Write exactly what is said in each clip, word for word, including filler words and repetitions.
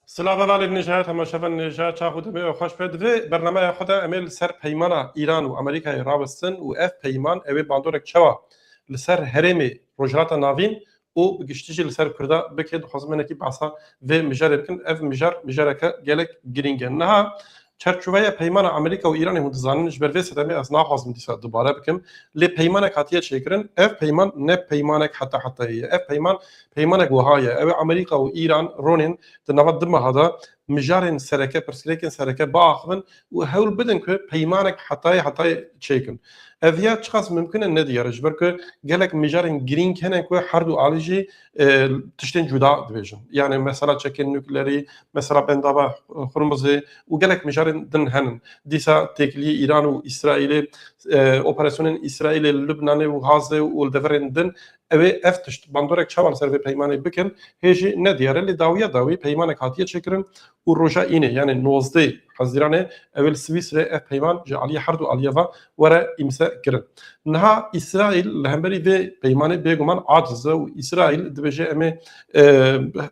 Silav hevalên nêja, temaşevan nêja, çax û demê we xweş be. Di vê bernameya xwe de em ê li ser peymana Îran û Amerîkayê rawestin û ev peyman ew ê bandorek çawa li ser herêmê Rojhilata Navîn û bi giştî jî li ser Kurda bike, dixwazim hinekî behsa vê mijarê bikin. Ev mijar, mijareke gelek girîng e. Niha çerçoveya peymana Amerîka û Îranê hûn dizanin, ji ber vê sedemê ez naxwazim dîsa dubare bikim. Lê peymanek hatiye çêkirin. Ev peyman ne peymanek heta hetayê ye. Ev peyman, peymanek wiha ye. Ew ê Amerîka û Îran ronên di nava du meha de mijarên sereke, pirsgirêkên sereke biaxivin û hewl bidin ku peymanek hetayê hetayê çêkin. Ev ya çiqas mimkun e nediyar e, ji ber ku gelek mijarên girîng hene ku her du alî jî, e, tiştên cuda dibêjin. Yani mesela çekên nuklerî, mesela bendava Xurmizê û gelek mijarên din henin. Dîsa têkiliyê Îran û Îsraîlê, e, operasyonên Îsraîlê li Lubnanê û Gazê û li deverên din, ew ê ev tişt bandorek çawa li ser vê peymanê bikin, hê jî nediyar e. Lê dawiya dawî peymanek hatiye çêkirin û roja înê, yani nozdeh Hezîranê, ew ê li Swîsrê ev peyman ji aliyê her du aliya ve were îmze kirin. Niha Îsraîl li hemberî vê peymanê bêguman aciz e û Îsraîl dibêje, em ê, e,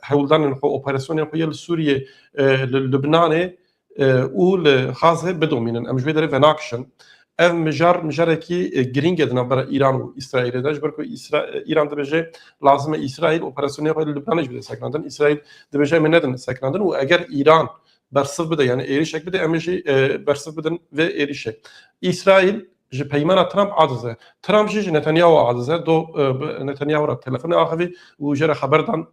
hewldanên xwe, operasyonên xwe yê li Sûriyê, e, li Lubnanê, e, û li Xazê bidomînin. Em ji vê derê venakişin. Ev mijar, mijarekî, e, girîng e di navbera Îran û Îsraîlê de. Ji ber ku Îsra-, e, Îran dibêje, lazim e Îsraîl operasyonê xwe li Lubnanê jî bide sekinandin. Îsraîl dibêje, em ê nedin sekinandin û eger Îran bersiv bide, yani êrîşek bide, em ê jî, e, bersiv bidin vê êrîşê. Îsraîl ji peymana Trump aciz e. Trump jî ji Netanyahu aciz e. Do, e, bi Netanyahu re telefonê axivî û jê re xeber dan,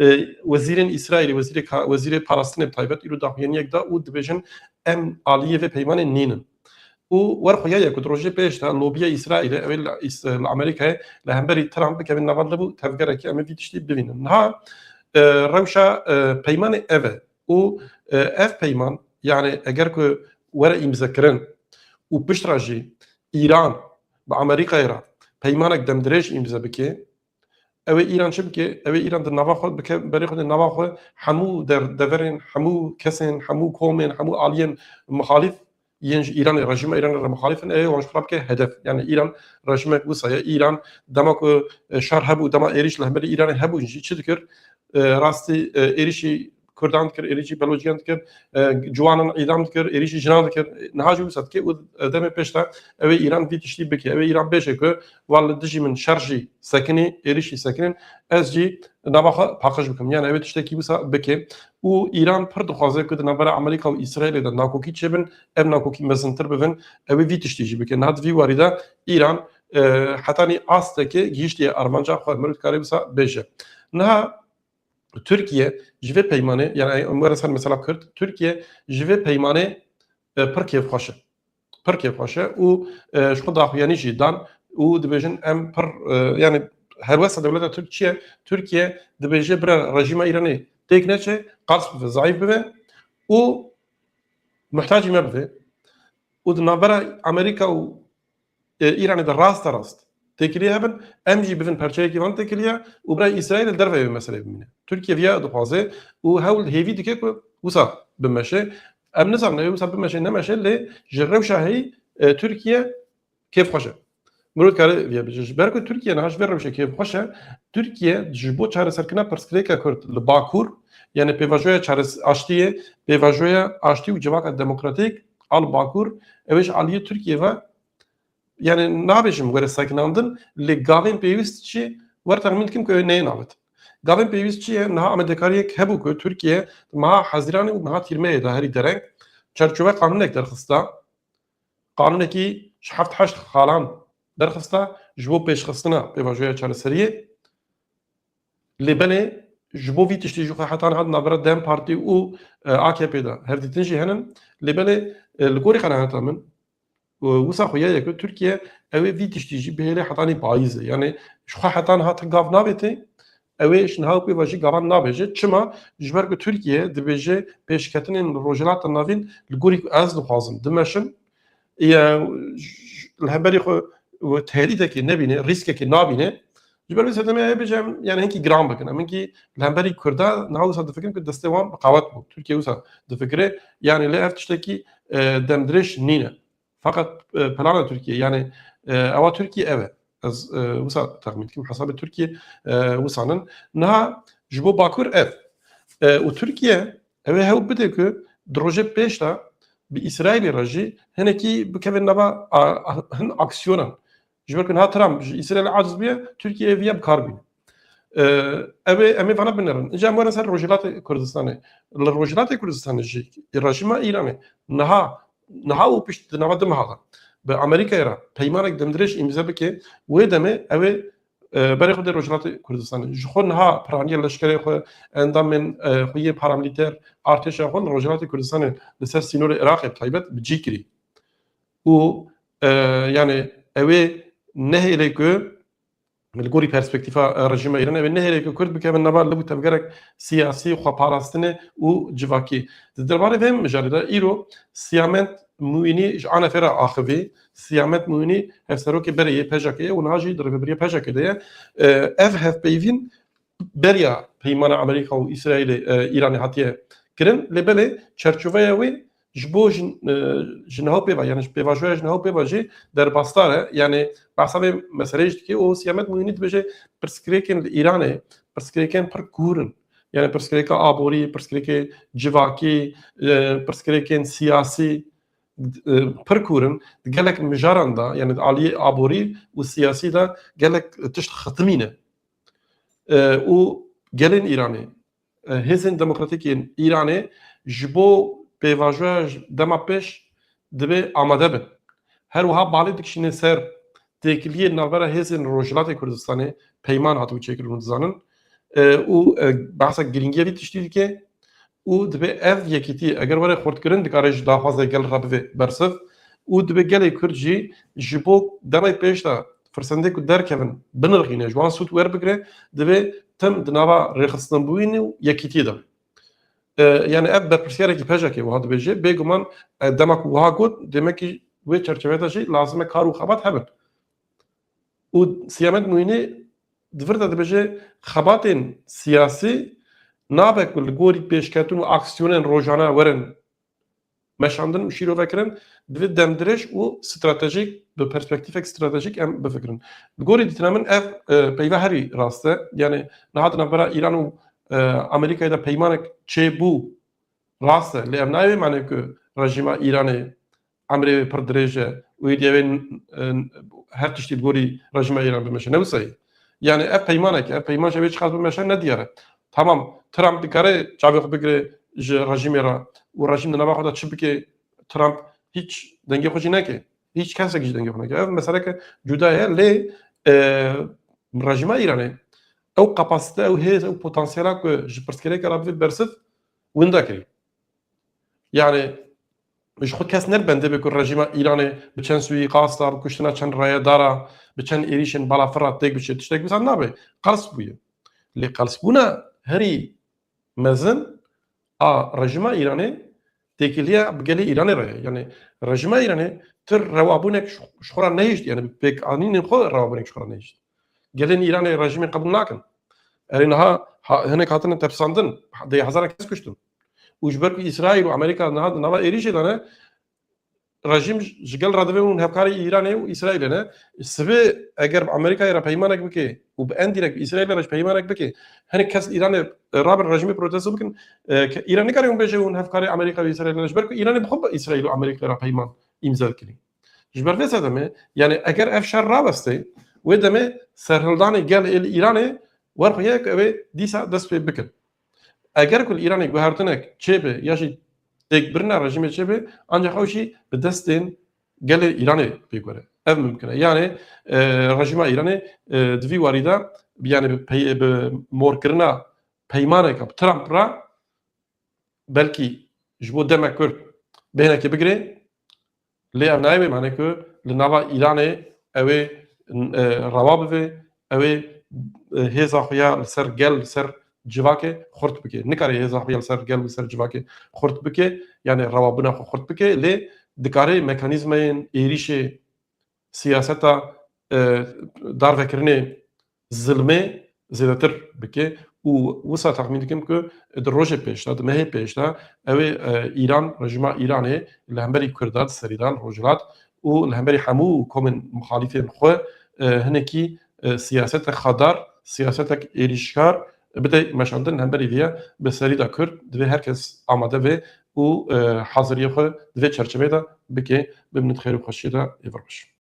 e, wezîrên Îsraîlê, wezîrê ka-, wezîrê parastinê bi taybet îro daxuyaniyek da û dibêjin, em aliyê vê peymanê nînin. Û wer xuya ye ku di rojê pêş de lobiya Îsraîlê, ew ê li Îs-, li Amerîkayê li hemberî Trump bikevin nava liv û tevgerekê em ê vî tiştî bivînin. Niha, e, rewşa, e, peymanê ev e. Û, e, ev peyman, yani eger ku were îmzekirin û pişt re jî Îran bi Amerîkayê re peymanek demdirêj îmze bike, ew ê Îran çi bike? Ew ê Îran di nava xwe bike, berê xwe di nava xwe hemû der-, deverên, hemû kesên, hemû komên, hemû aliyên muxalîf yên ji Îranê, rejîma Îranê re muxalîf in, ew ê wan ji xwe re bike hedef. Yani Îran rejimek wisa ye. Îran dema ku, e, şer hebû, dema êrîş li hemberî Îranê hebû jî çi dikir? E, rastî, e, êrîşî Kurdan dikir, êrîşî Belociyan dikir, e, ciwanan îdam dikir, êrîşî jinan dikir. Niha jî wisa dike û, e, demê pêş de ew ê Îran vî tiştî bike. Ew ê Îran bêje ku, wal li dijî min şer jî sekinî, êrîşî sekinîn, ez jî nava xwe paqij bikim. Yani ew ê tiştekî wisa bike. Û Îran pir dixwaze ku di navbera Amerîka û Îsraîlê de nakokî çêbin, ev nakokî mezintir bibin, ew ê vî tiştî jî bike. Niha di vî warî de Îran, e, hetanî astekê gihîştiye armanca xwe, mirov dikare wisa bêje. Niha Tirkiye ji vê peymanê, yani em were ser mesela Kurd, Tirkiye ji vê peymanê, e, pir kêfxweş e. Pir kêfxweş e û, e, ji xwe daxuyanî jî dan û dibêjin em pir, e, yani helwesta dewleta Tirk çi ye? Tirkiye dibêje bira rejîma Îranê têk neçe, qers bibe, zayîf bibe û muhtacî me bibe. Û di navbera Amerîka û, e, Îranê de raste rast têkiliyê hebin, em jî bibin parçeyekî van têkiliya û bira Îsraîl li derveyê vê meseleyê bimîne. Tirkiye viya dixwaze û hewl hêvî dike ku wisa bimeşe. Em nizanin ew wisa bimeşe nemeşe, lê ji rewşa heyî, e, Tirkiye kêfxweş e. Mirov dikare viya bêje. Ji ber ku Tirkiye niha ji vê rewşê kêfxweş e, Tirkiye ji bo çareserkirina pirsgirêka Kurd li Bakur, yani pêvajoya çares-, aştiyê, pêvajoya aştî û civaka demokratîk a li Bakur, ew ê ji aliyê Tirkiye ve, yani nabêjim were sekinandin, lê gavên pêwîst jî wer texmîn dikim ku ew neyên avêtin. Gavên pêwîst çi ye? Niha amadekariyek hebû ku Tirkiye di meha Hezîranê û meha Tîrmehê de herî dereng çerçove qanûnek derxista. Qanûnekî ji heft heşt xalan derxista ji bo pêşxistina pêvajoya çareseriyê. Lê belê ji bo vî tiştî jî xwe heta niha di navbera DEM Partî û, e, AKPê de hevdîtin jî henin. Lê belê, e, li gorî qenaeta min, e, wisa xuya ye ku Tirkiye ew ê vî tiştî jî bihêle hetanî payîzê. Yani ji xwe heta niha ti gav navêtê, ew ê ji niha û pê ve jî gavan nabêje. Çima? Ji ber ku Tirkiye dibêje pêşketinên Rojhilata Navîn li gorî ku ez dixwazim dimeşin, ya, j-, li hemberî xwe tehdîdekê nebîne, rîskekê nabîne. Ji ber vê sedemê heye bêje em, yani hinkî giran bikin. Em hinkî li hemberî Kurda niha wisa difikirin ku destê wan bi qewet bû. Tirkiye wisa difikire, yani lê ev tiştekî, e, demdirêj nîne. Feqet, e, plana Tirkiye, yani, e, ewa Tirkiye ev e. Ez, e, wisa texmîn dikim, hesabê Tirkiye, e, wisanin. Niha ji bo Bakur ev. E, û Tirkiye, Ew ê hewl bide ku di rojê pêş de bi Îsraîlê re jî hinekî bikeve nava a, a, hin aksiyonan. Ji ber ku niha Trump ji Îsraîlê aciz bûye, Tirkiye vê bi kar bîne. Ev ê, em ê vana binêrin. Îca em werin ser Rojhilatê Kurdistanê. Li Rojhilatê Kurdistanê jî rejîma Îranê niha, niha û pişt di nava du meha de bi Amerîkayê re peymanek demdirêj îmze bike, wê demê ew ê, e, berê xwe dê Rojhilatê Kurdistanê. Ji xwe niha piraniya leşkerê xwe, endamên, e, xwe yê paramîlîter, artêşa xwe li Rojhilatê Kurdistanê li ser sînorê Iraqê bi taybet bi cî kirî. Û, e, yani ew ê nehêlê ku li gorî perspektîfa, e, rejîma Îranê, ew ê nehêlê ku Kurd bikevin nava li tevgerek siyasî, xweparastinê û civakî. Di derbarê vê mijarê de îro Siyament Muînî ji A N F'ê re axivî. Siyament Muînî hevserokê berê yê P J K'ê ye û niha jî di rêvebiriya P J K'ê de ye. E, ev hevpeyvîn beriya peymana Amerîka û Îsraîlê, e, Îranê hatiye kirin. Lê belê çerçoveya wê ji bo ji, e, ji niha pê ve, yani ji pêvajoya ji niha pê ve jî derbasdar e. Yani behsa vê meseleyê jî dike û Siyamet Muînî dibêje pirsgirêkên li Îranê, pirsgirêkên pir kûr in. Yani pirsgirêka aborî, pirsgirêkê civakî, e, pirsgirêkên siyasî, e, pir kûr in. Di gelek mijaran de, yani di aliyê aborî û siyasî de gelek tişt xitimî ne. E, û gelên Îranê, e, hêzên demokratîk yên Îranê ji bo pêvajoya ji dema pêş divê amade bin. Her wiha balê dikişîne ser têkiliyê navbera hêzên Rojhilatê Kurdistanê, peyman hatibû çêkirin, hûn dizanin. E, û, e, behsa girîngiya vî tiştî dike û divê ev yekîtî, eger were xurtkirin, dikare ji daxwaza gel re bive bersiv û divê gelê Kurd jî ji bo demê pêş de firsendê ku derkevin, binirxîne, ji wan sûd werbigire, divê tim di nava rêxistinbûyîn û yekîtiyê de. E, yani ev berpirsiyarekî P J K'ê wiha dibêje, bêguman, e, dema ku wiha got, demekî wê çerçeveyê de jî lazim e kar û xebat hebin. Û Siyamet Muînî di vir de dibêje, xebatên siyasî nabe ku li gorî pêşketin û aksiyonên rojane werin meşandin û şîrove kirin, divê demdirêj û stratejîk, bi perspektîfek stratejîk em bifikirin. Li gorî dîtina min ev, e, peyva herî rast e. Yani niha di navbera Îran û, e, Amerîkayê de peymanek çêbû rast e. Lê ev nayê wê mane ku rejîma Îranê emrê wê pir dirêj e û êdî ew ê, e, her tiştî li gorî rejîma Îran bimeşe. Ne wisa ye. Yani ev peymanek e, ev peyman ji ew ê çiqas bimeşe nediyar e. Tamam, Trump dikare çavê xwe bigire ji rejîmê re û rejîm di nava xwe de çi bike, Trump hîç dengê xwe jî neke. Hîç kesek jî dengê xwe neke. Ev meseleke cuda ye, lê, e, rejîma Îranê ew kapasite, ew hêz, ew potansiyela ku ji pirsgirêka re bivê bersiv, winda kirî. Yani ji xwe kes ne li bendê be ku rejîma Îranê bi çend suîqasta, bi kuştina çend rayedara, bi çend êrîşên balafira têk biçe. Tiştek wisa nabe. Qels bûye. Lê qelsbûna herî mezin a rejîma Îranê têkiliya bi gelê Îranê re ye. Yani rejîma Îranê tir rewabûnek ji, ji xwe re nehişt, yani bi pêkanînên xwe rewabûnek ji xwe re nehişt. Gelên Îranê rejîmê qebûl nakin. Erê niha ha, hinek hatine tepsandin, dê hezara kes kuştin. Û ji ber ku Îsraîl û Amerîka niha di nava êrîşê de ne, rejîm ji gel re divê hûn hevkarê Îranê û Îsraîlê ne. Sibê eger bi Amerîkayê re peymanek bike û bi endîrek bi Îsraîlê re jî peymanek bike, hinek kes Îranê, e, rabin rejîmê protesto bikin, e, ke Îran nikare hûn bêje hûn hevkarê Amerîka û Îsraîlê ne, ji ber ku Îranê bi xwe bi Îsraîl û Amerîkayê re peyman îmze dikirî. Ji ber vê sedemê, yani eger ev şer rawestê, wê demê serhildanê gel ê li Îranê werxwe ye ku ew ê dîsa dest pê bikin. Eger ku li Îranê guhertinek çêbe ya jî têkbirina rejîmê çêbe, ancak ew jî bi destên gelê Îranê pê gore. Ev mimkin e. Yani, e, rejîma Îranê, e, di vî warî de, yani bi pey-, bi morkirina peymaneke bi Trump re belkî ji bo demek kurt bêhnekê bigire, lê ev nayê wê mane ku li nava Îranê ew ê, e, rewa bibe, ew ê, e, hêza xwe ya li ser gel, li ser civakê xurt bike. Nikare hêza xwe ya li ser gel, li ser civakê xurt bike, yani rewabûna xwe xurt bike, lê dikare mekanîzmayên êrîşê siyaseta, e, darvekirinê zilmê zêdetir bike û wisa texmîn dikim ku di rojê pêş de, di mehê pêş de ew ê, e, Îran, rejîma Îranê li hemberî Kurda di serî de li Rojhilat û li hemberî hemû komên muxalîfên xwe, e, hinekî, e, siyasete xadar, siyasetek êrîşkar, bide meşandin. Hemberî viya bi serî de Kurd divê her kes amade vê û e, haziriyê xwe di vê çerçeveyê de bike. Bimînin di xêr û xweşiyê de, êvar baş.